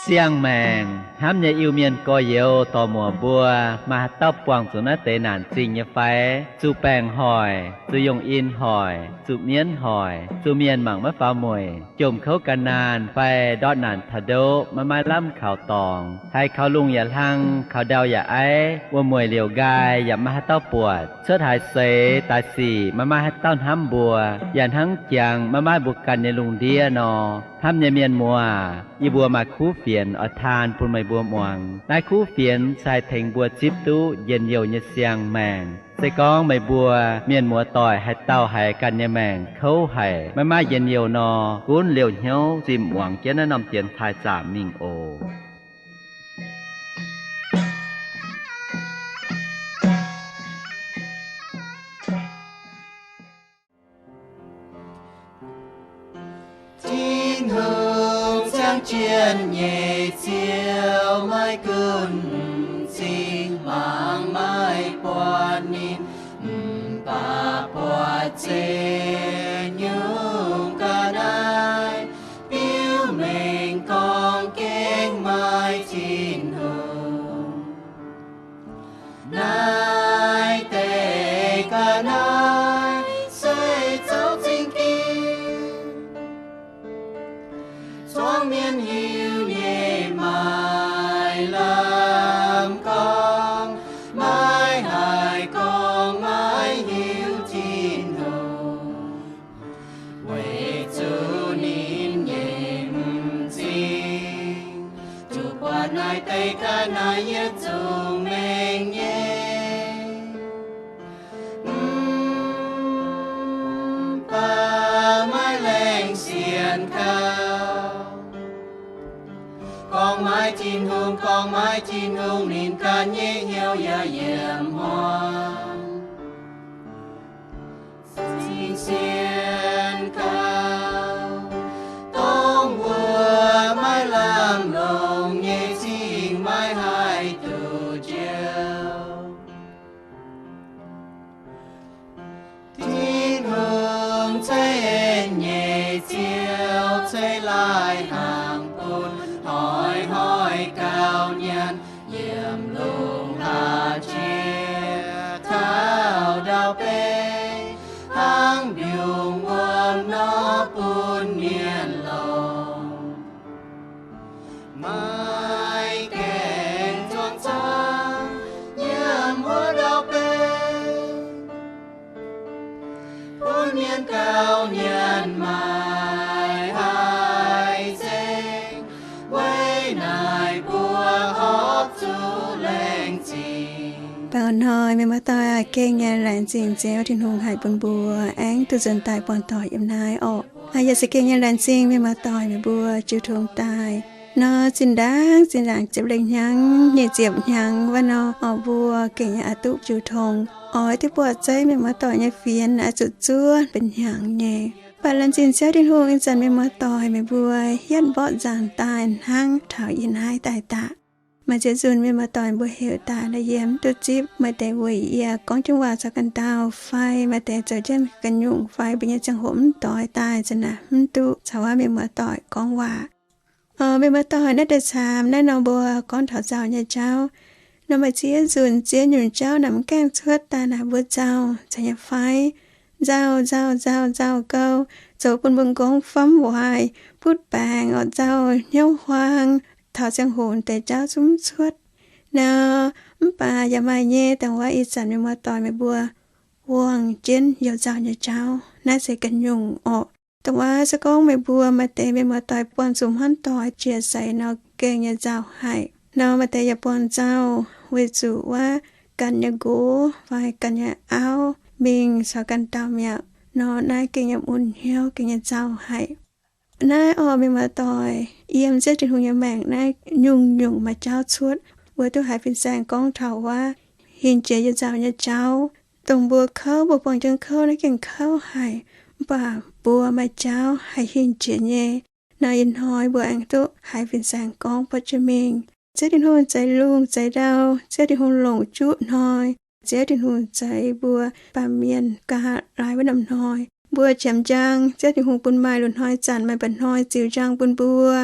Siang-maengc hnamv nyei Iu-Mienh gorx-youz dorc-muoc mbuo, maaih haaix dauh buangh zuqc naaiv deix naanc zingh nyei fai? Zuqc baengc hoic, zuqc yungh in hoic, zuqc mienv hoic, zuqc mienh mangc maiv faaux mueic, jomc kouv ga'naanh fai ndortv naanc taux ndoqv maiv maaih lamh kaux dorngx, haiz kaux lungh yaac hlang, kaux ndau yaac aiv, wuom-mueic liouc nqaai yaac maiv maaih haaix dauh buatc, cuotv haaix seix daaih sic maiv maaih haaix dauh hnamv mbuo, yaac hnangv jangx maiv maaih mbuo ganh nyei lungh ndiev nor. Hnamv nyei mienh muoz, yie mbuo maaih kuv fienx oix taan bun meih mbuo muangx. Naaiv kuv fienx se haih tengx mbuo zipv duqv njien-youh nyei siang-maengc. Se gorngv meih mbuo mienh muoz-doic haaix dauh haiz ganh nyei maengc kouv haic, maiv maaih njien-youh nor, gunv liouh hnyouv zimh muangx jienv naaiv norm dienx taaih zaamc mingh oc. Tin-Hungh ziangh jienv nyei Ziouv maiv gunv m'zing, mangc maiv buatc ninh, mv baac buatc ziex nyungc ga'naaiv, biux mengh gorngv gengh maaih Tin-Hungh. Naaiv deix ga'naaiv se zoux zingh ginx, zuangx mienh hiuv nyei maaiz lamh gorngv, maiv haih gorngv maiv hiuv Tin-Hungh. Weic zuqc ninh nyei m'zing zuqc buatc naaiv deix ga'naaiv yietc zungv mengh nyei, mv baac maiv laengz sienx gauh. Gorngv maiv Tin-Hungh, gorngv maiv Tin-Hungh, ninh ganh nyei hnyouv yaac yietc hmuangx. Cing sienx gauh, dongh wuov maiv lamh longc nyei zingh maiv haih duqv njoux. Tin-Hungh zeiv en nyei Ziouv, zeiv lai hnaangx bun hnoi-hnoi gauh nyanc, yiem lungh hlaax jiex taux ndau-beih, hnangv mbiungc wuom nor bun mienh longc. Maiv gaengh zuangx camv yiem wuov ndau-beih, bun mienh gauh nyanc maaic haih nzengc, weic naaic mbuo horpc zuqc laengz zingh. Dangh hnoi mienh muoz-doic gengh nyei laengz zingh Ziouv Tin-Hungh haic bun mbuo aengx duqv nzuonx daaih buangh doic yiem naaiv orqc. Aa, yaac se gengh nyei laengz zingh mienh muoz-doic meih mbuo jiu tong daaih nor, zinh ndaangc zinh ndaangc ziepc lengh hnyangx, nyic ziepc hnyangx wuov nor, orqc, mbuo gengh nyei aqc duqv jiu tong. Oix duqv buatc zeiv mienh muoz-doic nyei fienx aqc zuqc zuov benx hnyangx nyei. Mv baac laengz zingh Ziouv Tin-Hungh, ih zanc mienh muoz-doic meih mbuo hietv mborqv nzangc daaih hnangv taux ih naaiv daaih daqc. Maaih ziex nzunc mienh muoz-doic mbuo heuc daaih la'yiem mv duqv zipv, maaih deix weic yie gorngv jienv waac caux ganh dauh fai maaih deix zoux jienv ga'nyungc fai mbuo nyei ziangh hoc mv doix daaih, za'naaic mv duqv caux wuov mienh muoz-doic gorngv waac. Mienh muoz-doic, naaiv deix caamx naaiv nor mbuo gorngv taux nzauh nyei jauv. Nor maaih ziex nzunc ziex nyungc jauv naaic mv gaengh cuotv daaih naaic mbuo nzauh, zeiz nyei fai? Nzauh, nzauh, nzauh, nzauh gau, zoux bun mbuo nqongv famv waaic, butv baengc orqc, nzauh hnyouv huaang, taux ziangh hoc deix jauv zungv mv cuotv nor. Mv baac yaac maaih nyei, dangh wuov ih zanc mienh muoz-doic meih mbuo buangh jienv youh nzauh nyei jauv. Naaiv se ga'nyungc orqc. Dongh wuov se gorngv meih mbuo maaih deix mienh muoz-doic buangh zuqc hmuangv doic jiex seix nor, gengh nyei nzauh haic. Nor maaih deix yaac buangh nzauh weic zuqc wuov ganh nyei nqox fai ganh nyei auv mingh caux ganh dauh mi'aqv nor, naaiv gengh nyei mun hnyouv, gengh nyei nzauh haic. Naaiv orqc, mienh muoz-doic, yiem Ziouv Tin-Hungh nyei maengc naaiv nyungc-nyungc maaih jauv cuotv, mbuo duqv haiz fin-saeng gorngv taux wuov hingh jiex youh nzauh nyei jauv. Dongh mbuo kouv, mbuo buangh jienv kouv naaiv gengh kouv haic, mv baac mbuo maaih jauv haih hingh jiex nyei. Naaiv ih hnoi mbuo aengx duqv haiz fin-saeng gorngv butv jienv mingh. Ziouv Tin-Hungh zeix lungh zeix ndau, Ziouv Tin-Hungh longc juqv hnoi, Ziouv Tin-Hungh zeix mbuo baamh mienh ga'haav laaix wuov norm hnoi. Mbuo qiemx njang, Ziouv Tin-Hungh bun maaih loz-hnoi zanc, maaih mba'hnoi ziux njang bun mbuo.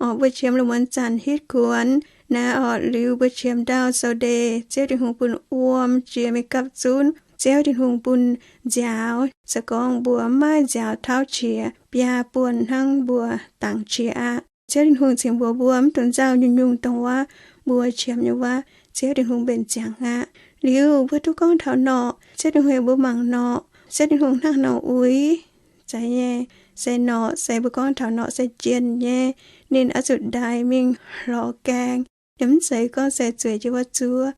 Orqc, mbuo qiemx lungh muonz zanc hitv kuonx naaiv orqc, liuz mbuo qiemx ndau sou ndeic, Ziouv Tin-Hungh bun wuom jiex mingh gapv zunv. Ziouv Tin-Hungh bun nziaaux, se gorngv mbuo mv maaih nziaaux tauv qiex biaa buonc hnangv mbuo dangx qiex aqv. Ziouv Tin-Hungh cingx mbuox mbuo mv dungx nzauh nyungc-nyungc dongh wuov mbuo qiemx nyei wuov. Ziouv Tin-Hungh mbenc ziangx aqv. Liuz mbuo duqv gorngv taux norqc, Ziouv Tin-Hungh mbuo mangc norqc, Ziouv Tin-Hungh hnangv norqc uix. Zeiz nyei, se norqc se mbuo gorngv taux norqc se jienh nyei. Ninh oix zuqc ndaix mingh lorz gaeng. Ninh mv zeiz gorngv se zueiz jienv wuov zuov.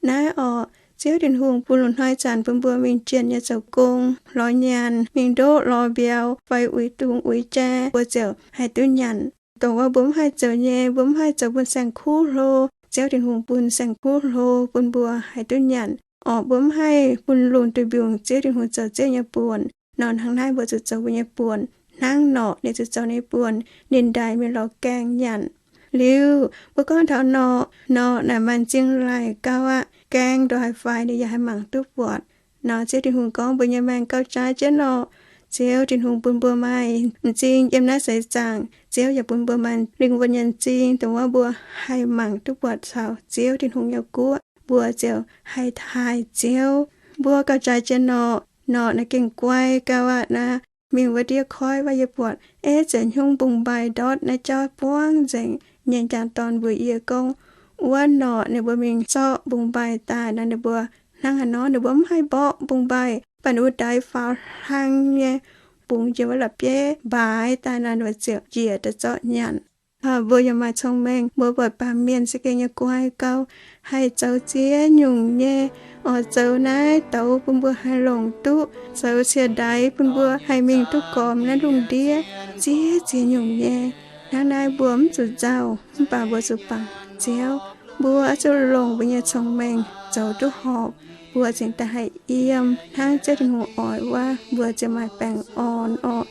Naaiv orqc, Ziouv Tin-Hungh bun lungh hnoi zanc bun mbuo mingh jienh nyei zoux gong, lorz nyanc, mingh ndoqv lorz mbiauz fai uix dungz uix jai, mbuo ziouc haih duqv nyanc. Dongh wuov mbuo mv haih zoux nyei, mbuo mv haih zoux bun saeng-kuv hlo, Ziouv Tin-Hungh bun saeng-kuv hlo bun mbuo haih duqv nyanc. Orqc, mbuo mv haih bun lungh duih mbiungc Ziouv Tin-Hungh zoux Ziouv nyei buonc. Nor hnangv naaiv mbuo zuqc zoux mbuo nyei buonc hnangv norqc ninh zuqc zoux ninh nyei buonc, ninh ndaix mingh lorz gaeng nyanc. Liuz mbuo gorngv taux norqc, norqc naaic maaih m'zing laic gauh aqv. Gaeng ndongc haaix faix ninh yaac haih mangc duqv buatc. Nor Ziouv Tin-Hungh gorngv mbuo nyei maengc gauh jaaix jienv norqc, Ziouv Tin-Hungh bun mbuo maaih m'zing yiem naaiv seix zaangc. Ziouv yaac bun mbuo maaih lingh wuonh nyei m'zing dongh wuov mbuo haih mangc duqv buatc caux Ziouv Tin-Hungh nyei guoqv, mbuo ziouc haih taaih Ziouv. Mbuo gauh jaaix jienv norqc, norqc naaic gengh guai gauh aqv naaic. Mingh wuov ndiev koiv waac yie buatc, ei ziouc hnyungv mbungv-mbaih ndortv naaiv jauv buangv nzengc nyei. M'jangc dorn mbuox yie gorngv, wuov norqc ninh mbuo mingh zorqv mbungv-mbaih daaih nor, ninh mbuo hnangv haaix nor ninh mbuo mv haih mborqv mbungv-mbaih, baac ninh mbuo ndaix faaux hlang nyei, bungx njiec wuov la'bieiv mbaaix daaih nor, ninh mbuo ziouc njiec daaih zorqv nyanc. Mbuo yaac maaih cong-mengh, mbuo buatc baamh mienh za'gengh nyei guai gauh, haih zoux ziex nyungc nyei. Oix zoux naaiv douz bun mbuo haih longc duqv, zoux cie ndaix bun mbuo haih mingh duqv gormx naaiv lungh ndiev, ziex ziex nyungc nyei. Hnangv naaiv mbuo mv zuqc nzauh, mv baac mbuo zuqc bangc Ziouv. Mbuo oix zuqc longc mbuo nyei cong-mengh zoux duqv horpc, mbuo cingx daaih haih yiem hnangv Ziouv Tin-Hungh oix wuov, mbuo ziouc maaih baengh orn orqc.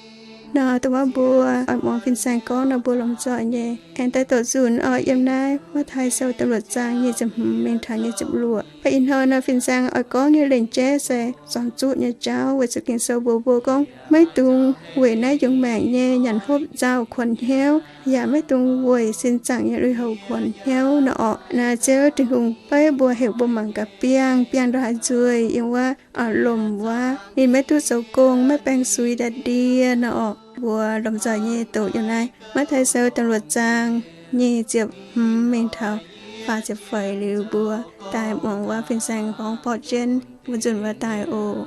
Nor dongh wuov mbuo oix muangx fin-saeng gorngv nor, mbuo lomh nzoih nyei aengx daaih doqc nzunc oc. Yiem naaiv Matv^taai Sou da'luoqc zaang nyic ziepc hmz mingh taux nyic ziepc luoqc. Baac ih hnoi nor fin-saeng oix gorngv nyei lengc jeiv se zornc zuqv nyei jauv, weic zuqc Ging-Sou mbuox mbuo gorngv, maiv dungx weic naaiv yungz maengc nyei nyanc hopv nzauh kuonx hnyouv, yaac maiv dungx weic sin zaangc nyei lui-houx kuonx hnyouv nor orqc. Naaiv Ziouv Tin-Hungh beiv mbuo, heuc mbuo mangc gaax biangh, biangh ndongc haaix nzueic yiem wuov lomc wuov, ninh maiv duqv zoux gong, maiv baeng suix nda'ndie nor orqc. Mbuo lomh nzoih nyei doqc yiem naaiv Matv^taai Sou da'luoqc zaang nyic ziepc hmz mingh taux faah ziepc feix liuz, mbuo daaih muangx wuov fin-saeng gorngv borqv jienv wuov nzunc wuov daaih oc.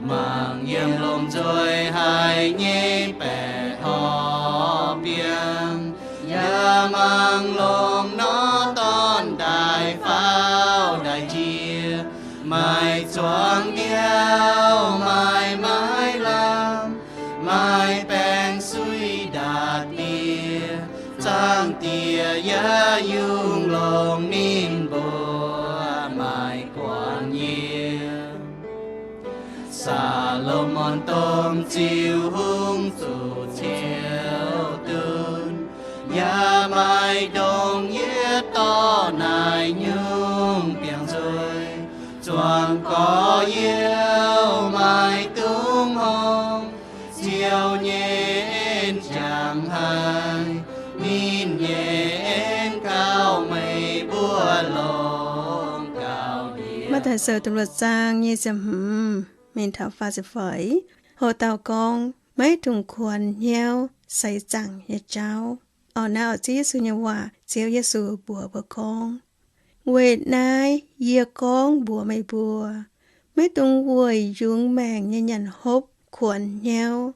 Mangc yiem lomh nzoih haic nyei baeqc horpc biangh, yaac mangc longc nor dorn daaih faaux daaih njiec, maaih zuangx ndiouv, maaih maiv lamh, maaih baeng suix ndaatv ndie, zaangc Diex yaac yungh longc ninh mbuo maaih guanh yie. Saa^lo^morn dongh Ziouv Hungh zuqc Ziouv dunh, yaac maaih ndongh yietv dorh naaic nyungc biangh nzueic, zuangx gorx-youz maaih dungz hngongx. Ziouv nyei en jangx haic, ninh nyei en gauh meih mbuo longx gauh njiec. Matv^taai Sou da'luoqc zaang nyic ziepc hmz mingh taux faah ziepc feix. Hoc dauh gorngv, maiv dungx kuonx hnyouv seix zaangc nyei jauv. Orqc, naaiv orqc, Ziouv Yesu nyei waac. Ziouv Yesu mbuox mbuo gorngv, weic naaiv yie gorngv mbuox meih mbuo, maiv dungx weic yungz maengc nyei nyanc hopv kuonx hnyouv,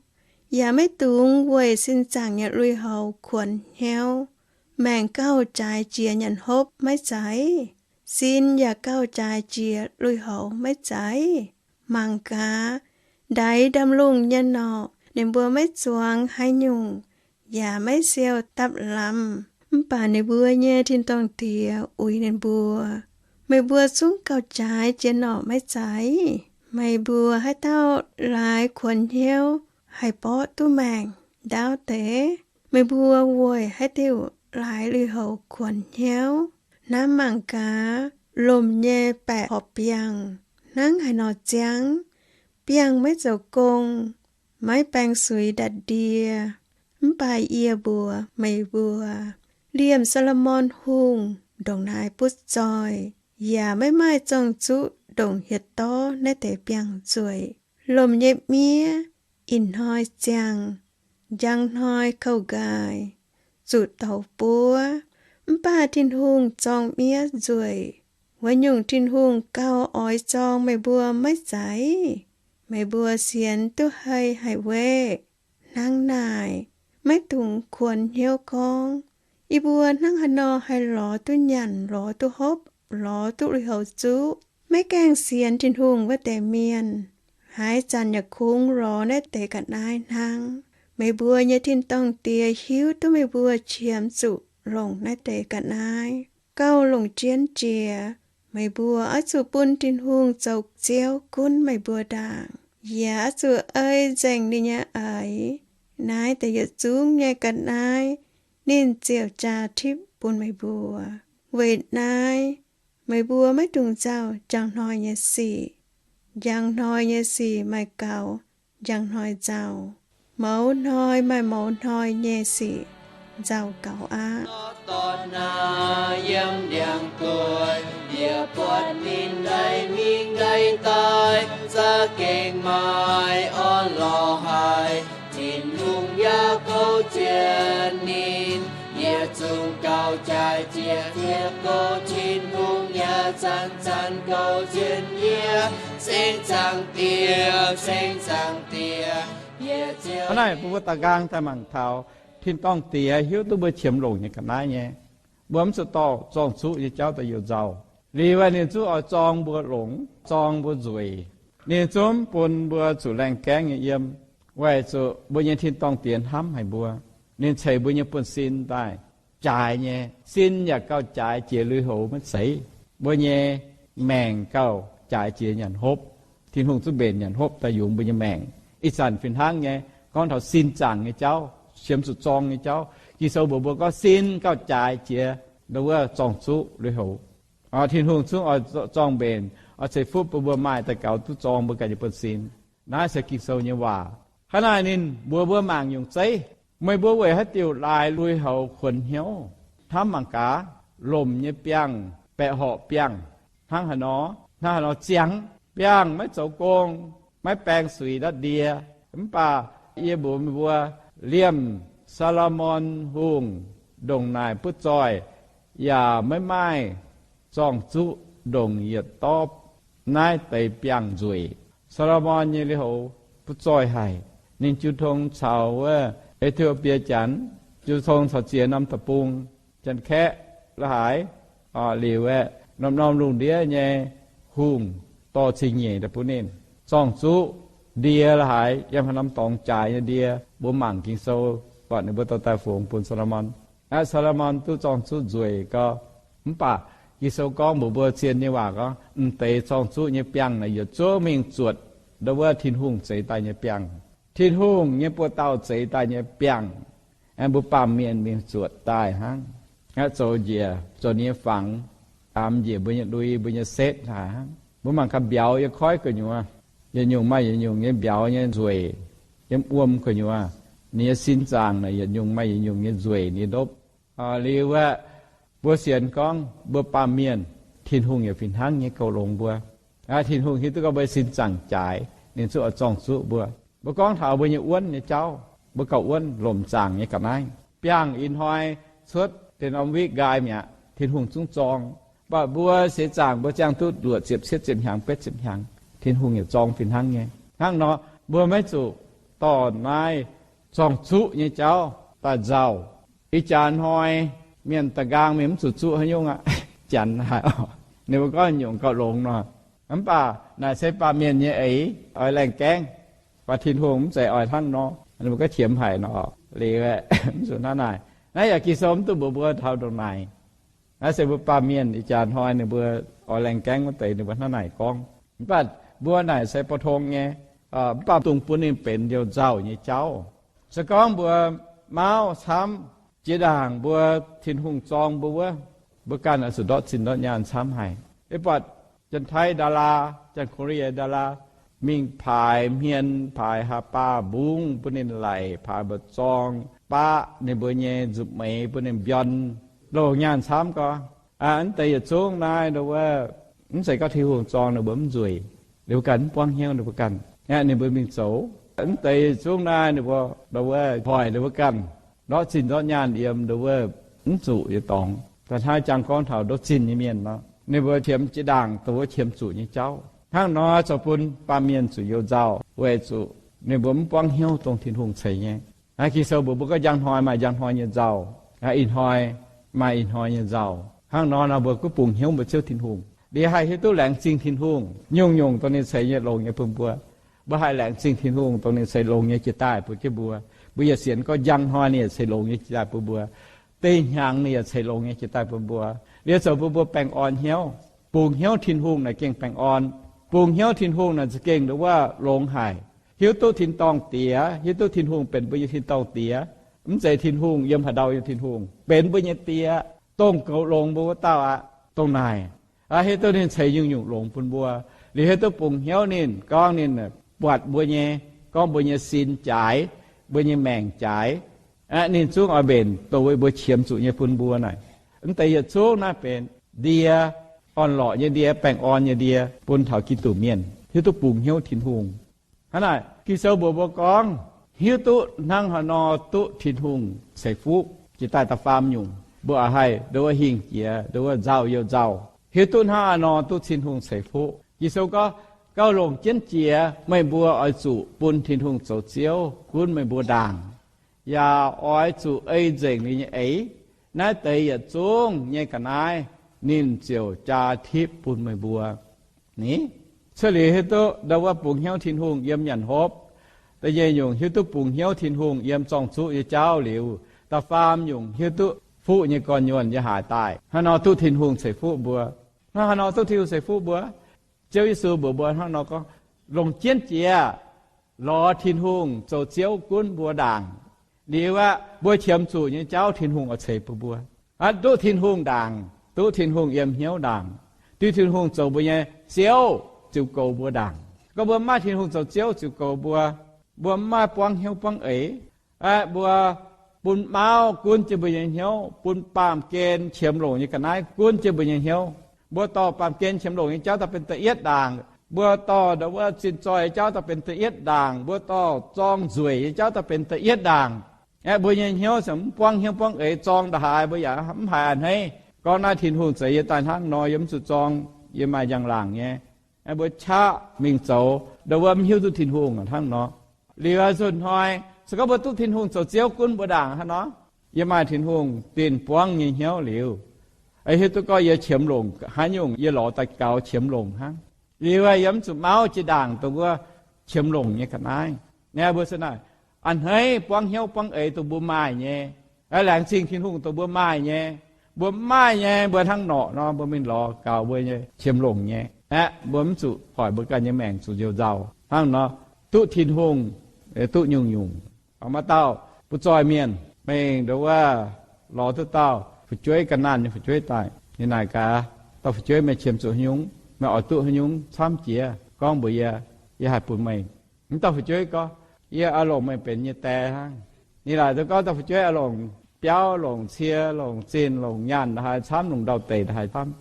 yaac maiv dungx weic sin zaangc nyei lui-houx kuonx hnyouv. Maengc gauh jaaix jiex nyanc hopv maiv zeiz? Sin yaac gauh jaaix jiex lui-houx maiv zeiz? Mangc gaax, ndaix ndaamv-lungh nyei norqc, ninh mbuo maiv zuangx haaix nyungc, yaac maiv siou dapv lamz, mv baac ninh mbuo nyei tin-dorngh Diex uix ninh mbuo. Meih mbuo zungv gauh jaaix jiex norqc maiv zeiz? Meih mbuo haaix dauh laaix kuonx hnyouv haih borqv duqv maengc? Ndaauv deix. Meih mbuo weic haaix diuc laaix lui-houx kuonx hnyouv? Hnamv mangc gaax, lomc nyei baeqc horpc biangh hnangv haaix nor ziangv. Biangh maiv zoux gong, maiv baeng suix ndatc ndie, Mv baac yie mbuox meih mbuo, liemh Saa^lo^morn Hungh ndongc naaiv butv zoih yaac maiv maaih zorng-zuqv ndongc hietc dorv naaiv deix biangh nzueic. Lomc nyei miev ih hnoi ziangh, njang hnoi kouv nqaaih, zuqc douz buov. Mv baac Tin-Hungh zorng miev nzueic. Wuov nyungc Tin-Hungh gauh oix zorng meih mbuo maiv zeiz? Meih mbuo sienx duqv hei haic weqv. Hnangv naaic, maiv dungx kuonx hnyouv gorngv, yie mbuo hnangv haaix nor haih lorz duqv nyanc, lorz duqv hopv, lorz duqv lui-houx zuqv? Maiv gaengh sienx Tin-Hungh wuov deix mienh, haaix zanc yaac kungx lorz naaiv deix ga'naaiv hnangv. Meih mbuo nyei tin-dorngh Diex hiuv duqv meih mbuo qiemx zuqc longc naaiv deix ga'naaiv. Gauh longc jienv jiex, meih mbuo oix zuqc bun Tin-Hungh zoux Ziouv gunv meih mbuo ndaangc, yaac oix zuqc ei nzengc ninh nyei eix. Naaiv deix yietc zungv nyei ga'naaiv ninh ziouc jaa tipv bun meih mbuo. Weic naaiv, meih mbuo maiv dungx nzauh njang hnoi nyei sic. Njang hnoi nyei sic maaih gaux njang hnoi nzauh. Mouz hnoi maaih mouz hnoi nyei sic nzauh gaux aqv. Dorn naaiv yiem ndiangx-dueiv, yie buatc ninh ndaix mingh ndaix daaih, za'gengh maaih orn-lorqc haic. Tin-Hungh yaac kouv jienv ninh, yie zungv gauh jaaix jiex. Yie goux Tin-Hungh yaac zanc-zanc kouv jienv yie. Singx Zaangc Diex, Singx Zaangc Diex, yie ziouc. Hnangv naaic, mbuo, mbuo daaih nqaang daaih mangc taux tin-dorngh Diex hiuv duqv mbuo qiemx longc nyei ga'naaiv nyei. Mbuo mv zuqc dorh zorng-zuqv nyei jauv daaih youh nzauh. Liuz aeqv, ninh zungv oix zorng mbuo longx, zorng mbuo nzueic. Ninh zungv bun mbuo zuqc laengh gaengv nyei yiem, weic zuqc mbuo nyei tin-dorngh Diex hnamv haic mbuo. Ninh ceix mbuo nyei buonv-sin daaih, jaaix nyei sin yaac gauh jaaix jiex lui-houx maiv zeiz. Mbuo nyei maengc gauh jaaix jiex nyanc hopv. Tin-Hungh zungv mbenc nyanc hopv daaih yungz mbuo nyei maengc. Ih zanc fih hnangv nyei, gorngv taux sin zaangc nyei jauv, qiemx zuqc zorng nyei jauv, Ging-Sou mbuox mbuo gorngv sin gauh jaaix jiex ndau wuov zorng-zuqv lui-houx. Tin-Hungh zungv oix zorng mbenc, oix ceix fuqv bun mbuo maaih daaih gaux duqv zorng mbuo ganh nyei buonv-sin. Naaiv se Ging-Sou nyei waac. Hnangv naaic ninh mbuox mbuo mangc nyungc zeiv. Meih mbuo weic haaix diuc laaix lui-houx kuonx hnyouv? Hnamv mangc gaax, lomc nyei biangh, baeqc horqc biangh, hnangv haaix nor, hnangv haaix nor ziangh. Biangh maiv zoux gong, maiv baeng suix nda'ndie. Mv baac yie mbuox meih mbuo, liemh Saa^lo^morn Hungh ndongc naaic butv zoih yaac maiv maaih zorng-zuqv ndongc yietc dorv naaiv deix biangh nzueic. Saa^lo^morn nyei lui-houx butv zoih haic. Ninh jiu tong caux wuov E^ti^o^bie Janx, jiu tong caux ziex norm deic-bung, Janx-Kaeqv la'haaix, liuz aeqv, norm-norm lungh ndiev nyei hungh dorh cing-nyeic daaih bun ninh. Zorng-zuqv ndie la'haaix, yiem haaix norm dorngx jaaix nyei ndie, mbuo mangc Ging-Sou, buatc ninh mbuo dorh daaih fungx bun Saa^lo^morn. Aqv, Saa^lo^morn duqv zorng-zuqv nzueic gau. Mv baac Ging-Sou gorngv mbuox mbuo zien nyei waac gorngv, m'deix zorng-zuqv nyei biangh naaic yietc zungv mingh zuotc ndau wuov Tin-Hungh zeix daaih nyei biangh. Tin-Hungh nyei buoz-dauh zeix daaih nyei biangh, aengx mbuo baamh mienh mingh zuotc daaih hnangv. Aqv, zoux njiec, zoux ninh nyei fangx, daamx njiec mbuo nyei lui, mbuo nyei setv haic hnangv. Mbuo mangc gaax mbiauz yiem koiv gu'nyuoz, yietc nyungc maaih yietc nyungc nyei mbiauz nyei nzueic. Yiem wuom gu'nyuoz, ninh nyei sin zaangc naaic yietc nyungc maaih yietc nyungc nyei nzueic ninh ndopv. Liuz aeqv, mbuo sienx gorngv mbuo baamh mienh, Tin-Hungh yaac fih hnangv nyei goux longx mbuo. Tin-Hungh hiuv duqv gorngv mbuo sin zaangc jaaix, ninh zungv oix zorng-zuqv mbuo. Mbuo gorngv taux mbuo nyei wuonv nyei jauv, mbuo gauh wuonv lomc zaangc nyei ga'naaiv. Biangh ih hnoi cuotv deix norm witv nqaai mi'aqv, Tin-Hungh zungv zorng. Mv baac mbuo seix zaangc mbuo ziangh duqv luoqc ziepc cietv ziepc hnyangx betv ziepc hnyangx, Tin-Hungh yaac zorng fih hnangv nyei. Hnangv nor, mbuo maiv zuqc dorh naaiv zorng-zuqv nyei jauv daaih nzauh. Ih jaax hnoi mienh da'nqaang mingh mv zuqc zuqv haaix nyungc aqv. Janx haic oc. Ninh mbuo gorngv nyungc gauh longx nor. Mv baac naaic se baamh mienh nyei eix, oix laengh gaengv. Mv baac Tin-Hungh mv zeiz oix hnangv nor. Ninh mbuo gorngv qiemx haic nor. Liuz aeqv, mv zuqc hnangv naaic. Naaiv yaac Ging-Sou mv duqv mbuox mbuo taux ndongc naaic. Naaiv se mbuo baamh mienh ih jaax hnoi ninh mbuo oix laengh gaengv wuov deix ninh mbuo hnangv naaic gorngv. Mv baac mbuo naaic se pou-tong nyei, mv baac dungx bun ninh benx liouh nzauh nyei jauv. Se gorngv mbuo mauv camv, jiex ndaangc mbuo Tin-Hungh zorng mbuo wuov, mbuo ganh oix zuqc ndortv zinh ndortv nyaanh camv haic. Yie buatc Janx-Taiv daalaa, Janx-Korea daalaa, mingh paaix hmien, paaix haa baav mbungv bun ninh laic, paaix mba'zorng baqv ninh mbuo nyei nzuqc meix bun ninh mbiorn. Longc nyaanh camv gorx. Mv deix yietc zungv naaiv ndo wuov, mv zeiz gorngv Tin-Hungh zorng ninh mbuo mv nzueic, ninh mbuo ganh mv buangv hnyouv ninh mbuo ganh, ninh mbuo mingh zoux. Mv deix yietc zungv naaiv ninh mbuo ndo wuov hoic ninh mbuo ganh ndortv zinh ndortv nyaanh yiem ndo wuov mv zuqc nyei dorngx. Da'hnangv jangx gorngv taux ndortv zinh nyei mienh nor, ninh mbuo qiemx jiex ndaangc dongh wuov qiemx zuqc nyei jauv. Hnangv nor zoux bun baamh mienh zuqc you nzauh weic zuqc ninh mbuo mv buangv hnyouv dongh Tin-Hungh ceix nyei. Ging-Sou mbuox mbuo gorngv njang hnoi maaih njang hnoi nyei nzauh, ih hnoi maaih ih hnoi nyei nzauh. Hnangv nor nor mbuo gunv bungx hnyouv mbuo Ziouv Tin-Hungh, liuz haih hiuv duqv laengz zingh Tin-Hungh nyungc-nyungc dongh ninh ceix nyei longx nyei bun mbuo. Mbuo haih laengz zingh Tin-Hungh dongh ninh ceix longx nyei jiex daaih bun jienv mbuo. Mbuo yietc sienx gorngv njang hnoi ninh yaac ceix longx nyei jiex daaih bun mbuo. Deix hnyangx ninh yaac ceix longx nyei jiex daaih bun mbuo. Liuz zoux bun mbuo baengh orn hnyouv. Bungx hnyouv Tin-Hungh naaic gengh baengh orn. Bungx hnyouv Tin-Hungh naaic za'gengh ndo wuov longx haic. Hiuv duqv tin-dorngh Diex, hiuv duqv Tin-Hungh benx mbuo nyei tin-dorngh Diex. Mv zeiz Tin-Hungh yiem haaix ndau nyei Tin-Hungh, benx mbuo nyei Diex, dongh goux longx mbuo wuov dauh aqv. Dongh naaic, hiuv duqv ninh ceix nyungc-nyungc longx bun mbuo. Liuz hiuv duqv bungx hnyouv ninh, gorngv ninh buatc mbuo nyei, gorngv mbuo nyei sin jaaix, mbuo nyei maengc jaaix, ninh zungv oix mbenc dongh wuov mbuo qiemx zuqc nyei bun mbuo naaic. Mv deix yietc zungv naaiv benx ndie, orn-lorqc nyei ndie, baengh orn nyei ndie bun taux Giduc mienh hiuv duqv bungx hnyouv Tin-Hungh. Hnangv naaic Ging-Sou mbuox mbuo gorngv, hiuv duqv hnangv haaix nor duqv Tin-Hungh ceix fuqv jiex daaih da'faam nyungc, mbuo oix haih ndo wuov hingh jiex, ndo wuov nzauh youh nzauh, hiuv duqv hnangv haaix nor duqv Tin-Hungh ceix fuqv. Ging-Sou gorngv, gauh longc jienv jiex meih mbuo oix zuqc bun Tin-Hungh zoux Ziouv gunv meih mbuo ndaangc, yaac oix zuqc ei nzengc ninh nyei eix. Naaiv deix yietc zungv nyei ga'naaiv ninh ziouc jaa tipv bun meih mbuo. Ni, cuotv liuz hiuv duqv ndo wuov bungx hnyouv Tin-Hungh yiem nyanc hopv. Da'nyeic nyungc hiuv duqv bungx hnyouv Tin-Hungh yiem zorng-zuqv nyei jauv liuz, da'faam nyungc hiuv duqv fuqv nyei gorn-nyuonh yiem haaix daaih. Hnangv nor duqv Tin-Hungh ceix fuqv mbuo. Hnangv haaix nor duqv Tin-Hungh ceix fuqv mbuo? Ziouv Yesu mbuox mbuo hnangv nor gorngv, longc jienv jiex lorz Tin-Hungh zoux Ziouv gunv mbuo ndaangc. Liuz aqv, mbuo qiemx zuqc nyei jauv Tin-Hungh oix ceix bun mbuo. Aqv, duqv Tin-Hungh ndaangc, duqv Tin-Hungh yiem hnyouv ndaangc, duqv Tin-Hungh zoux mbuo nyei Ziouv ziouc goux mbuo ndaangc. Gorngv mbuo mv maaih Tin-Hungh zoux Ziouv ziouc goux mbuo, mbuo mv maaih buangv hnyouv buangv eix. Aqv, mbuo bun mauv gunv jienv mbuo nyei hnyouv, bun baamh gen qiemx longc nyei ga'naaiv gunv jienv mbuo nyei hnyouv. Mbuo dorh baamh gen qiemx longc nyei jauv daaih benx da'yietv ndaangc. Mbuo dorh ndo wuov zinh zoih nyei jauv daaih benx da'yietv ndaangc. Mbuo dorh zorng nzueic nyei jauv daaih benx da'yietv ndaangc. Aqv, mbuo nyei hnyouv se mv buangv hnyouv buangv eix, zorng nda'haaix mbuo yaac mv haiz a'hneiv. Gorngv naaiv Tin-Hungh zeix yie daaih hnangv nor, yie mv zuqc zorng, yie maaih njang-laangc nyei. Mbuo qaqv mingh zoux ndo wuov mv hiuv duqv Tin-Hungh hnangv nor. Liuz nzunc hnoi, se gorngv mbuo duqv Tin-Hungh zoux Ziouv gunv mbuo ndaangc hnangv nor, yie maaih Tin-Hungh dinh buangv nyei hnyouv liuz, hiuv duqv gorngv yie qiemx longc haaix nyungc yie lorz daaih gaux qiemx longc hnangv. Liuz yie mv zuqc mauv jiex ndaangc dongh wuov qiemx longc nyei ga'naaiv. Naaiv mbuo se naaic, a'hneiv buangv hnyouv buangv eix dongh mbuo maaih nyei. Laengz zingh Tin-Hungh dongh mbuo maaih nyei. Mbuo mv maaih nyei, mbuo hnangv norqc nor, mbuo mingh lorz gaux mbuo nyei qiemx longc nyei aqv. Mbuo mv zuqc hoic mbuo ganh nyei maengc zuqc youh nzauh hnangv nor, duqv Tin-Hungh duqv nyungc-nyungc. Maaih dauh butv-zoih mienh mingh ndo wuov lorz duqv dauh fu'jueiv, ga'naanh nyei fu'jueiv daaih. Ninh naaic gaax, dauh fu'jueiv, meih qiemx zuqc haaix nyungc? Meih oix duqv haaix nyungc camv jiex? Gorngv mbuox yie, yie haih bun meih. Mv dauh fu'jueiv gorngv, yie oix longc meih benx yie nyei die hnangv. Ninh laaic duqv gorngv dauh fu'jueiv oix longc biauv, longc cie, longc zinh, longc nyaanh haaix camv, longc ndau-deic haaix camv.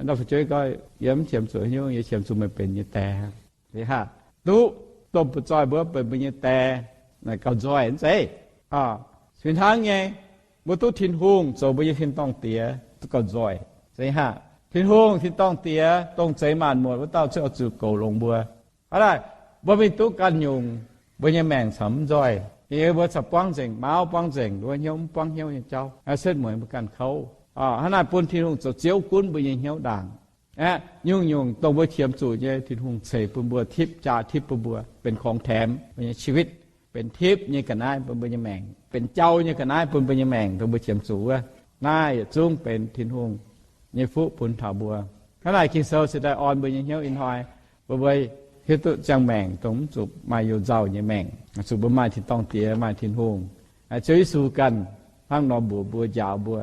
Dauh fu'jueiv gorngv, yie mv qiemx zuqc haaix nyungc, yie qiemx zuqc meih benx yie nyei die hnangv. Duqv dongh butv-zoih mbuo benx mbuo nyei die, gauh nzoih mv zeiz? Fih hnangv nyei, mbuo duqv Tin-Hungh zoux mbuo nyei tin-dorngh Diex duqv gauh nzoih. Tin-Hungh tin-dorngh Diex, dongh zeix maanc muotc wuov dauh, ziouc oix zuqc goux longx mbuo. Hnangv naaic, mbuo mingh duqv ganh nyungc, mbuo nyei maengc corc mv nzoih. Yie mbuo corc buangv nzengc, mauv buangv nzengc, mbuo hnyouv mv buangv hnyouv nyei jauv, setv mueiz mbuo ganh kouv. Hnangv naaic bun Tin-Hungh zoux Ziouv gunv mbuo nyei hnyouv ndaangc. Aeqv, nyungc-nyungc dongh mbuo qiemx zuqc nyei, Tin-Hungh ceix bun mbuo, tipv jaa tipv bun mbuo, benx ของแถม mbuo nyei ชีวิต, benx tipv nyei ga'naaiv bun mbuo nyei maengc, benx jauv nyei ga'naaiv bun mbuo nyei maengc dongh mbuo qiemx zuqc wuov. Naaiv yietc zungv benx Tin-Hungh nyei fuqv bun taux mbuo. Hnangv naaic Ging-Sou se daaih orn mbuo nyei hnyouv ih hnoi, mbuo mbuo hiuv duqv ziangh maengc dongh mv zuqc maaih youh nzauh nyei maengc, zuqc mbuo maaih tin-dorngh Diex, maaih Tin-Hungh, Ziouv Yesu ganh hnangv nor mbuox mbuo, njaaux mbuo,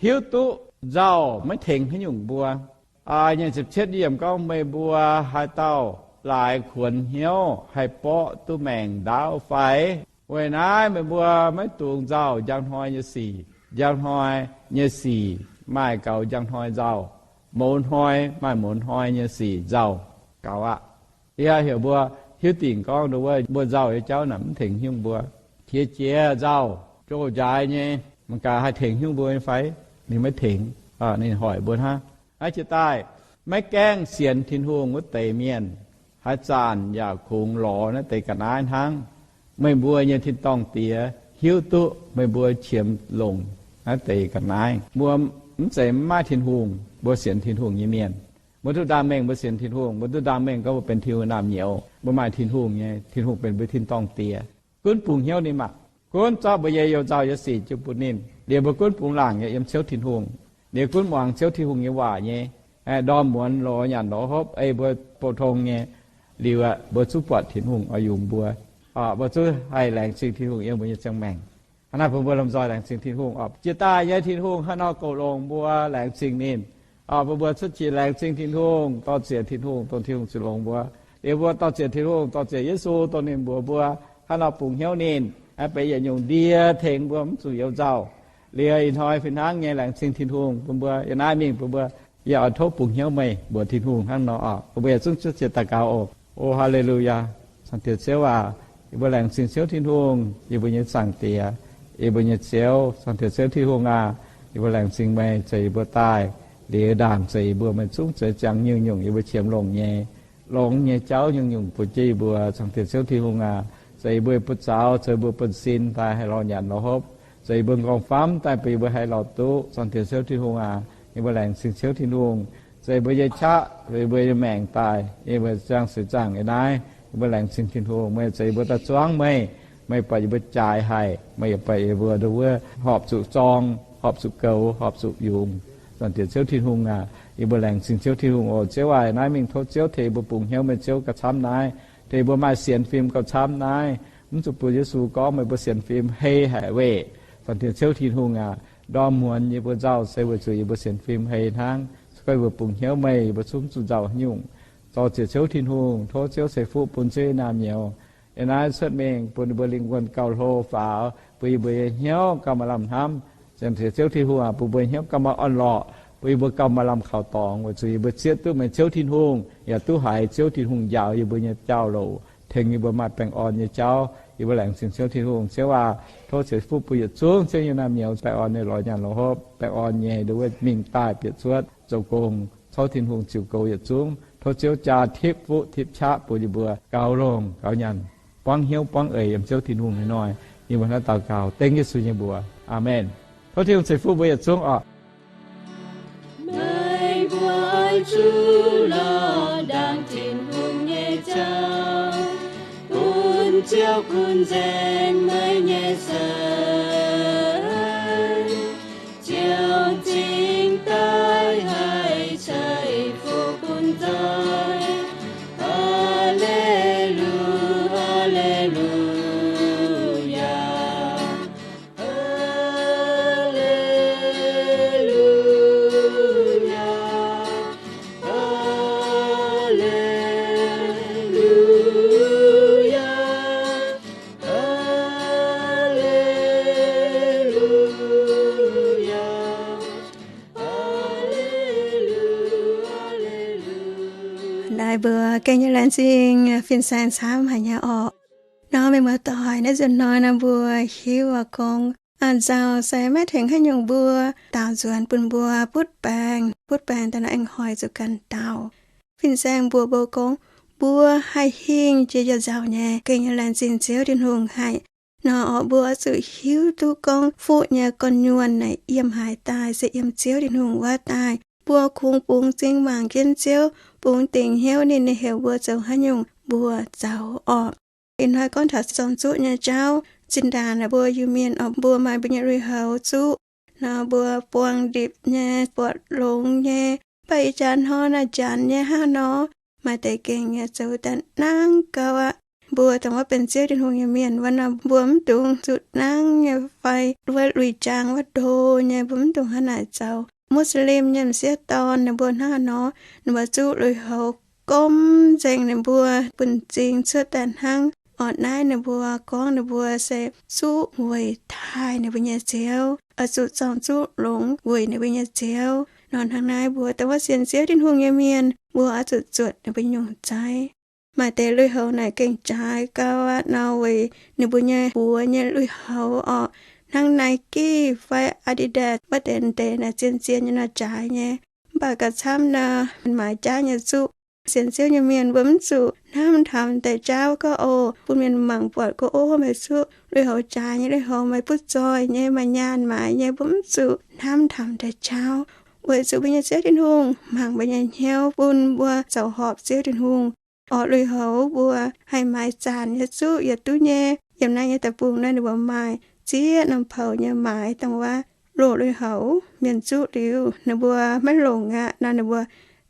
hiuv duqv nzauh maiv tengx haaix nyungc mbuo. Nyic ziepc cietv yiemc gorngv, meih mbuo haaix dauh laaix kuonx hnyouv haih borqv duqv maengc ndaauv fai? Weic naaiv meih mbuo maiv dungx nzauh njang hnoi nyei sic. Njang hnoi nyei sic maaih gaux njang hnoi nzauh, mouz hnoi maaih mouz hnoi nyei sic nzauh. Gaux aqv. Yie heuc mbuo hiuv dingc gorngv nduov wuov mbuo nzauh nyei jauv naaic mv tengx nyungc mbuo. Qiex jiez nzauh, jouh njaaix nyei, mangc gaax haih tengx nyungc mbuo nyei fai? Ninh maiv tengx. Ninh hoic mbuo hnangv. Naaiv jiex daaih, maiv gaengh sienx Tin-Hungh wuov deix mienh, haaix zanc yaac kungx lorz naaiv deix ga'naaiv hnangv. Meih mbuo nyei tin-dorngh Diex hiuv duqv meih mbuo qiemx longc naaiv deix ga'naaiv. Mbuo mv zeiz mv maaih Tin-Hungh, mbuo sienx Tin-Hungh nyei mienh. Mbuo duqv ndaam mengh mbuo sienx Tin-Hungh, mbuo duqv ndaam mengh gorngv mbuo benx Tin-Hungh naamh nyouz, mbuo maaih Tin-Hungh nyei, Tin-Hungh benx mbuo tin-dorngh Diex. Gunv bungx hnyouv ninh maah! Gunv zorqv mbuo nyei youh nzauh nyei sic jiu bun ninh. Liuz mbuo gunv bungx laangc nyei yiem Ziouv Tin-Hungh. Liuz gunv muangx Ziouv Tin-Hungh nyei waac nyei, ndorm muonz lorz nyanc lorz hopv ei mbuo pou-tong nyei. Liuz aeqv, mbuo zuqc buatc Tin-Hungh oix yungz mbuo. Mbuo zuqc haih laengz zingh Tin-Hungh yiem mbuo nyei ziangh maengc. Hnangv naaic bun mbuo lomh nzoih laengz zingh Tin-Hungh oc. Jiex daaih nyei Tin-Hungh haaix nor goux longx mbuo, laengz zingh ninh. Bun mbuo cuotv qiex laengz zingh Tin-Hungh, dorh ziec Tin-Hungh, dongh Tin-Hungh ziouc longx mbuo. Liuz mbuo dorh ziec Tin-Hungh, dorh ziec Yesu, dongh ninh mbuox mbuo, haaix nor bungx hnyouv ninh, benx yietc nyungc ndie tengx mbuo mv zuqc youz nzauh. Liuz ih hnoi fih hnangv nyei laengz zingh Tin-Hungh bun mbuo yiem naaiv mingh bun mbuo, yie oix tov bungx hnyouv meih mbuox Tin-Hungh hnangv nor oc. Bun mbuo yietc zungv cuotv qiex daux gaux oc. O haa^le^lu^yaa. Zaangc Diex Ziouv aac, yie mbuo laengz zingh Ziouv Tin-Hungh, yie mbuo nyei Zaangc Diex, yie mbuo nyei Ziouv. Zaangc Diex Ziouv Tin-Hungh aac, yie mbuo laengz zingh meih zoux yie mbuo daaih, liuz ndaangc zoux yie mbuo, meih zungv zoux ziangx nyungc-nyungc yie mbuo qiemx longc nyei, longx nyei jauv nyungc-nyungc bun jienv yie mbuo. Zaangc Diex Ziouv Tin-Hungh aac, zoux yie mbuo nyei buoz-zaux, zoux mbuo buonv-sin daaih haih lorz nyanc lorz hopv, zoux yie mbuo nqorngv-famv daaih bun yie mbuo haih lorz duqv. Zaangc Diex Ziouv Tin-Hungh aac, yie mbuo laengz zingh Ziouv Tin-Hungh, zoux yie mbuo nyei qaqv, zoux yie mbuo nyei maengc daaih, yie mbuo ziangh seix zaangc yiem naaiv, yie mbuo laengz zingh Tin-Hungh, meih zoux yie mbuo daaih zuangv meih, meih buatc yie mbuo jaaix haic, meih yaac buatc yie mbuo nduov wuov horpc zuqc zorng, horpc zuqc goux, horpc zuqc yungz. Zaangc Diex Ziouv Tin-Hungh aac, yie mbuo laengz zingh Ziouv Tin-Hungh oc. Ziouv aac, naaiv mingh tov Ziouv tengx yie mbuo bungx hnyouv meih Ziouv gauh camv naaiv, tengx yie mbuo maaih sienx fim gauh camv naaiv, mv zuqc bun Yesu gorngv meih mbuo sienx fim hei haic weih. Zaangc Diex Ziouv Tin-Hungh aac, ndorm muonz yie mbuo nzauh se weic zuqc yie mbuo sienx fim hei hnangv. Se gorngv yie mbuo bungx hnyouv meih, yie mbuo zungv mv zuqc nzauh haaix nyungc. Dorh ziec Ziouv Tin-Hungh, tov Ziouv ceix fuqv bun Ziouv nyei naamh nyouz yiem naaiv cuotv mingh, bun yie mbuo lingh wuonh gauh hlo faaux, bun yie mbuo nyei hnyouv gauh maaih lamh hnamv. Zaangc Diex Ziouv Tin-Hungh aac, bun mbuo nyei hnyouv gauh maaih orn-lorqc, bun yie mbuo gauh maaih lamh kaux dorngx, weic zuqc yie mbuo zieqv duqv meih Ziouv Tin-Hungh, yaac duqv haiz Ziouv Tin-Hungh njaaux yie mbuo nyei jauv-louc, tengx yie mbuo maaih baengh orn nyei jauv. Yie mbuo laengz zingh Ziouv Tin-Hungh. Ziouv aac, tov ceix fuqv bun yietc zungv Ziouv nyei naamh nyouz baengh orn nyei lorz nyanc lorz hopv, baengh orn nyei nduov wuov mingh daaih bieqc cuotv zoux gong, tov Tin-Hungh ziux goux yietc zungv. Tov Ziouv jaa tipv fuqv tipv qaqv bun yie mbuo gaux longc gaux nyanc, buangv hnyouv buangv eix yiem Ziouv Tin-Hungh nyei hnoi. Yie mbuo hnangv naaiv daux gaux dengv Yesu nyei mbuox. Aamen. Tov Tin-Hungh ceix fuqv mbuo yietc zungv oc. Meih mbuo oix zuqc lorz ndaangc Tin-Hungh nyei jauv, bun Ziouv kunx nzengc meih nyei sai, Ziouv cingx daaih haih ceix fuqv bun nzoih. Haa^le^lu, haa^le^lu^yaa. Haa^le^lu^yaa, haa^le^lu^yaa, haa^le^lu^yaa, haa^le^lu, haa^le^lu. Naaiv mbuo gengh nyei laengz zingh fin-saeng camv haic nyei orqc. Nor mienh muoz-doic, naaiv nzunc hnoi nor mbuo hiuv oix gorngv, nzauh se maiv tengx haaix nyungc mbuo, daaux nzuonx bun mbuo butv baengc, butv baengc daaih nor aengx hoic zuqc ganh daaux. Fin-saeng mbuox mbuo gorngv, mbuo haih hingh jiex yietc nzauh nyei gengh nyei laengz zingh Ziouv Tin-Hungh haic. Nor orqc, mbuo oix zuqc hiuv duqv gorngv fuqv nyei gorn-nyuonh naaic yiem haaix daaih, se yiem Ziouv Tin-Hungh wuov daaih. Mbuo kungx bungx m'zing mangc jienv Ziouv, bungx dingc hnyouv ninh, ninh heuc mbuo zoux haaix nyungc mbuo zoux orqc. Ih hnoi gorngv taux zorng-zuqv nyei jauv. Zinh ndaangc naaic mbuo Iu-Mienh orqc, mbuo maaih mbuo nyei lui-houx zuqv, nor mbuo buangh ndipc nyei, buatc longx nyei. Mv baac ih jaax hnoi naaic janx nyei hnangv nor, maaih deix gengh nyei zoux daaih nangv gauh aqv. Mbuo dongh wuov benx Ziouv Tin-Hungh nyei mienh wuov nor, mbuo mv dungx zuqc nangv nyei fai wuov lui-jaang wuov ndo nyei, mbuo mv dungx hnangv naaic zoux. Muslim nyei m'sieqv dorn ninh mbuo hnangv haaix nor, ninh mbuo zuqv lui-houx gomv nzengc ninh mbuo bun m'zing cuotv daaih hnangv. Orqc, naaiv ninh mbuo gorngv ninh mbuo se zuqc weic taaih ninh mbuo nyei Ziouv, oix zuqc zorng zuqc longx weic ninh mbuo nyei Ziouv. Nor hnangv naaiv mbuo dongh wuov sienx Ziouv Tin-Hungh nyei mienh, mbuo oix zuqc zuotc ninh mbuo nyungc za'eix. Maaih deix lui-houx naaic gengh jaaix gau aqv nor, weic ninh mbuo nyei buoz nyei lui-houx orqc, hnangv Nike fai Adidas wuov deix, deix naaic zien-zien nyei nor jaaix nyei. Mv baac gauh camv nor, maaiz jaav nyei zuqv. Sienx Ziouv nyei mienh mbuo mv zuqc hnamv taux deix jauv gorngv, oc, bun mienh mangc buatc gorngv, oc, meih zuqc lui-houx jaaix nyei, lui-houx meih butv zoih nyei, maaih nyaanh maaiz nyei. Mbuo mv zuqc hnamv taux deix jauv, weic zuqc mbuo nyei Ziouv Tin-Hungh mangc mbuo nyei hnyouv, bun mbuo zoux horpc Ziouv Tin-Hungh. Orqc, lui-houx mbuo haih maaiz zanc nyei zuqv yaac duqv nyei. Yiem naaiv nyei deic-bung naaiv ninh mbuo maaih ziex norm poux nyei maaiz, dongh wuov loz lui-houx mienh zuqv liuz ninh mbuo maiv longc aqv nor, ninh mbuo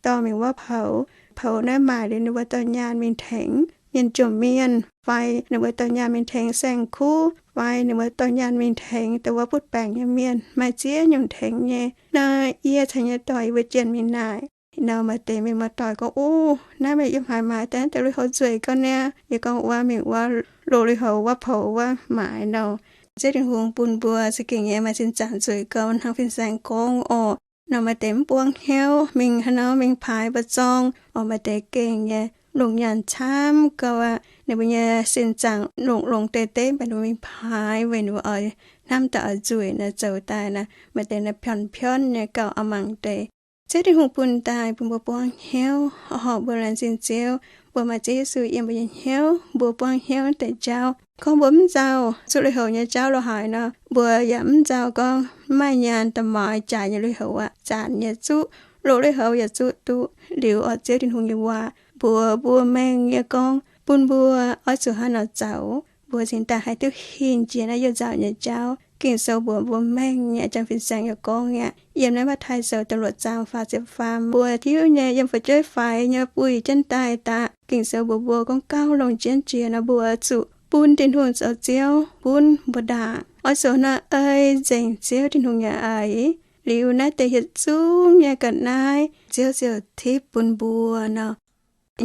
dorh mingh wuov poux. Poux naaiv maaic liuz ninh mbuo dorh nyaanh mingh tengx mienh jomc mienh, fai ninh mbuo dorh nyaanh mingh tengx saeng-kuv, fai ninh mbuo dorh nyaanh mingh tengx dongh wuov butv baengc nyei mienh. Maaih ziex nyungc tengx nyei. Nor yie caux yie nyei doic yie mbuo jienh mingh naaic nor, maaih deix mienh muoz-doic gorngv, uv, naaiv meih yiem haaix maaiz daaih naaiv deix lui-houx nzueic gau niaa. Yie gorngv, wuov mingh wuov loz lui-houx wuov poux wuov maaiz nor. Ziouv Tin-Hungh bun mbuo za'gengh nyei maaih sin zaangc nzueic gau hnangv fin-saeng gorngv orqc. Nor maaih deix mv buangv hnyouv, mingh haaix nor mingh paaix mba'zorng. Orqc, maaih deix gengh nyei longc nyaanh camv gau aqv. Ninh mbuo nyei sin zaangc longx-longx deix deix, mv baac ninh mbuo mingh paaix weic ninh mbuo oix hnamv daaih oix nzueic nor zoux daaih naaic, maaih deix naaic pion-pion nyei gauh aqc mangc deix. Ziouv Tin-Hungh bun daaih bun mbuo buangv hnyouv, horpc mbuo laengz zingh Ziouv. Mbuo maaih Ziouv Yesu yiem mbuo nyei hnyouv, mbuo buangv hnyouv deix jauv. Gorngv mbuo mv nzauh zuqc lui-houx nyei jauv lo haaix nor, mbuo yaac mv nzauh gorngv mv maaih nyaanh daaih maaiz jaaix nyei lui-houx aqv. Zanc nyei zuqv, loz lui-houx yaac zuqc duqv liuz orqc, Ziouv Tin-Hungh nyei waac mbuox mbuo mengh nyei gorngv bun mbuo oix zuqc haaix nor zoux, mbuo cingx daaih haih duqv hingh jiex naaiv youh nzauh nyei jauv. Ging-Sou mbuox mbuo mengh nyei, janx fin-saeng yaac gorngv aqv. Yiem naaiv Matv^tai Sou da'luoqc zaang faah ziepc faam, mbuo tiuv nyei yiem fu'jueiv faix nyei buih jienv daaih daaih. Ging-Sou mbuox mbuo gorngv gauh longc jienv jiex nor, mbuo zuqc bun Tin-Hungh zoux Ziouv bun mbuo ndaangc. Oix zuqc nor ei nzengc Ziouv Tin-Hungh nyei eix. Liuz naaiv deix yietc zungv nyei ga'naaiv Ziouv ziouc tipv bun mbuo nor.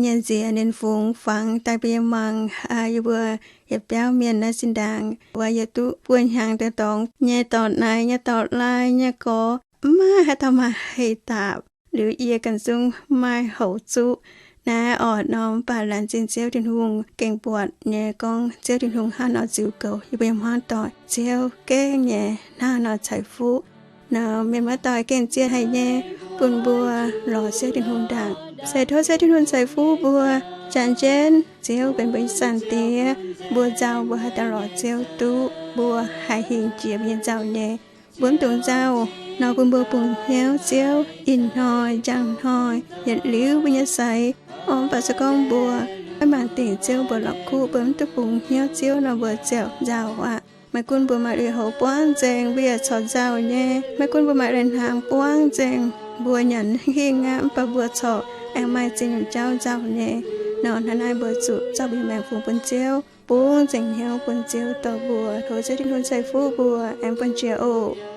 Nyei nziex ninh fungx fangx daaih bun yie mangc, yie mbuo yietc biauv mienh naaiv zinh ndaangc wuov yie duqv buo hnyangx daaih dorngx nyei dorh naaic nyei dorh lai nyei gorx, mv maaih haaix dauh maaih heh daapc. Liuz yie ganh zungv maaih houc zuqv naaiv orqc nor, mv baac laengz zingh Ziouv Tin-Hungh gengh buatc nyei gorngv Ziouv Tin-Hungh hnangv nor ziux goux yie mbuo nyei hmuangv doic. Ziouv gengh nyei hnangv nor ceix fuqv nor, mienh muoz-doic gengh zien haic nyei bun mbuo lorz Ziouv Tin-Hungh ndaangc. Se tov Ziouv Tin-Hungh ceix fuqv mbuo. Janx jienv Ziouv benx mbuo nyei Zaangc Diex, mbuo nzauh mbuo haih daaih lorz Ziouv duqv, mbuo haih hingh jiex mbuo nyei nzauh nyei. Mbuo mv dungx nzauh nor bun mbuo bungx hnyouv Ziouv ih hnoi njang hnoi yietc liuz mbuo nyei seix. Orqc, mv baac se gorngv mbuo maiv mangc dingc Ziouv mbuo la'kuqv, mbuo mv duqv bungx hnyouv Ziouv nor, mbuo ziouc nzauh aqv. Maiv gunv mbuo maaih lui-houx buangv nzengc, mbuo yaac corc nzauh nyei. Maiv gunv mbuo maaih lai-hnaangx buangv nzengc, mbuo nyanc hingh aqv, mv baac mbuo corc aengx maaih ziex nyungc jauv nzauh nyei. Nor hnangv naaiv mbuo zuqc zorqv mbuo nyei maengc fungx bun Ziouv, bungx nzengc hnyouv bun Ziouv dorh mbuo. Tov Ziouv Tin-Hungh ceix fuqv mbuo, aengx bun jiex oc.